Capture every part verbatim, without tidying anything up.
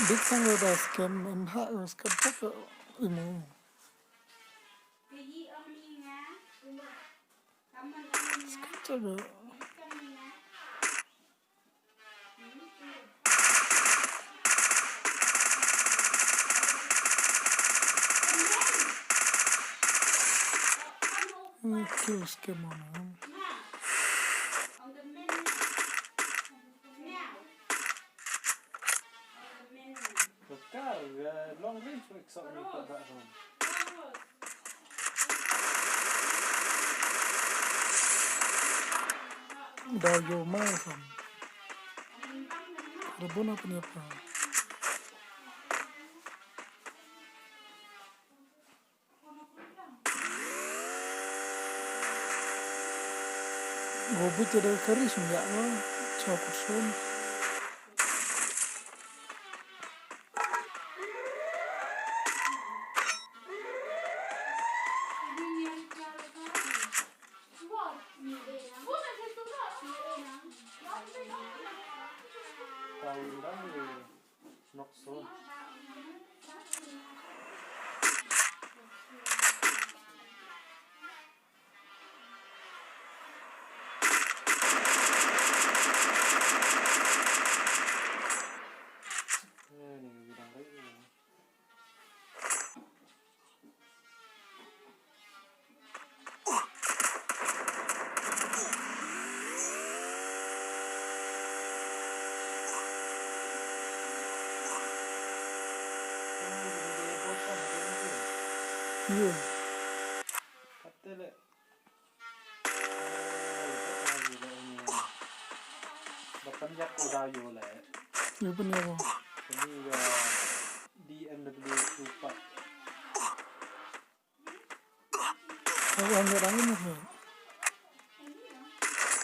Bit sang da scam em ha scam tak imo. Scam tak. Kill scam on. Ka kar, eh, long range, for example, ka da rom. Da yo ma sam. Da bona pun ya pa. Go bit da kari sum ya no. Cha kut sum. Yo. Ba pynïap u da ïoh leh. Ïoh pynïap u. Kane ka D M W two Park. Ka wan ïa dang ïa.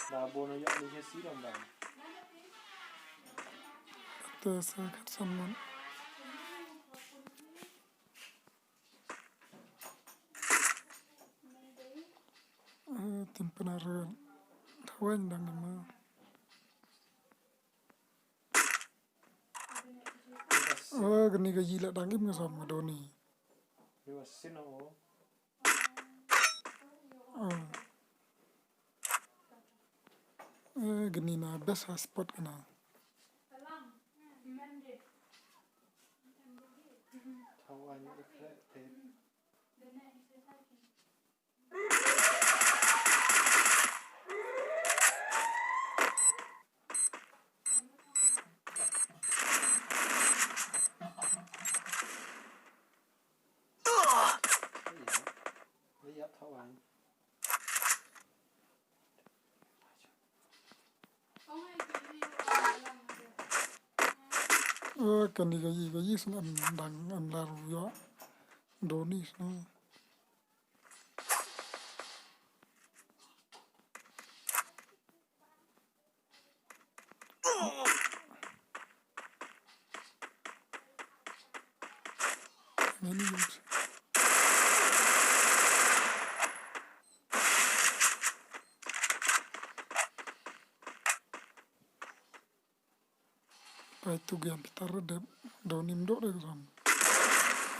Da bun ïa ni hi si dang dang. Te sa khat san mon. Eh, tim pynarel. Thawan dang ma. Oh, kani ka yi la dang im nga sam nga doni. Oh. Eh, kani na best ha spot kana. Eh, kani ka yi, ka yi sngam dang am lar ïoh. Doni sngam. Many years. Pai tu gian pitar dep do nim do de ram.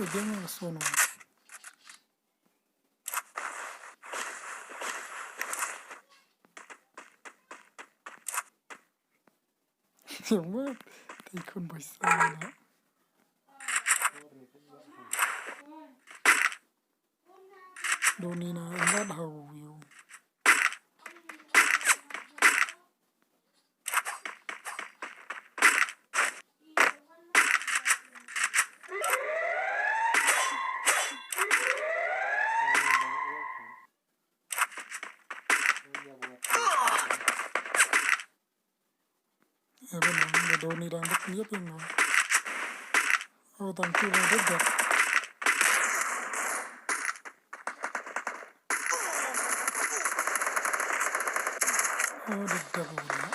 Ujang la sono. Siapa? Tikhun boy sana. Doni na ngat hau yu. Ebe nang, da doni dang dep ngiap yang nang. Oh, tang tu dang dep dep. Oh, dep dep udah.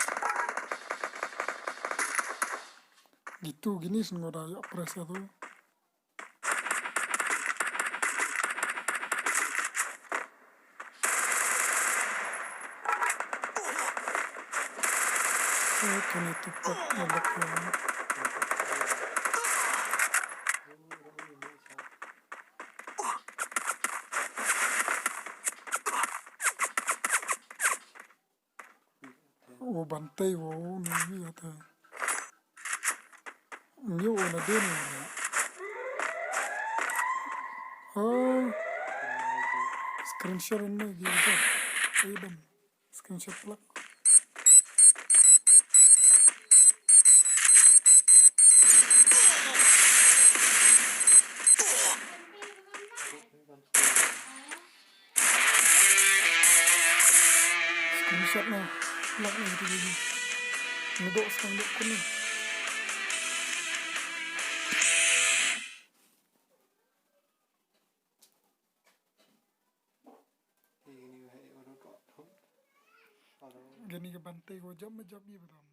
Gitu, gini sen ngoda yok press tu. Kani tu pok ngelok ngelok. Bantei wo ni wi ata. Nyu na den. Oh. Screenshot ni gi ta. Ai ban. Screenshot plak. Screenshot na. Plak na gitu gitu. Ngedok setang dok kuni. Gani ka bantei ko jam jam ni betul.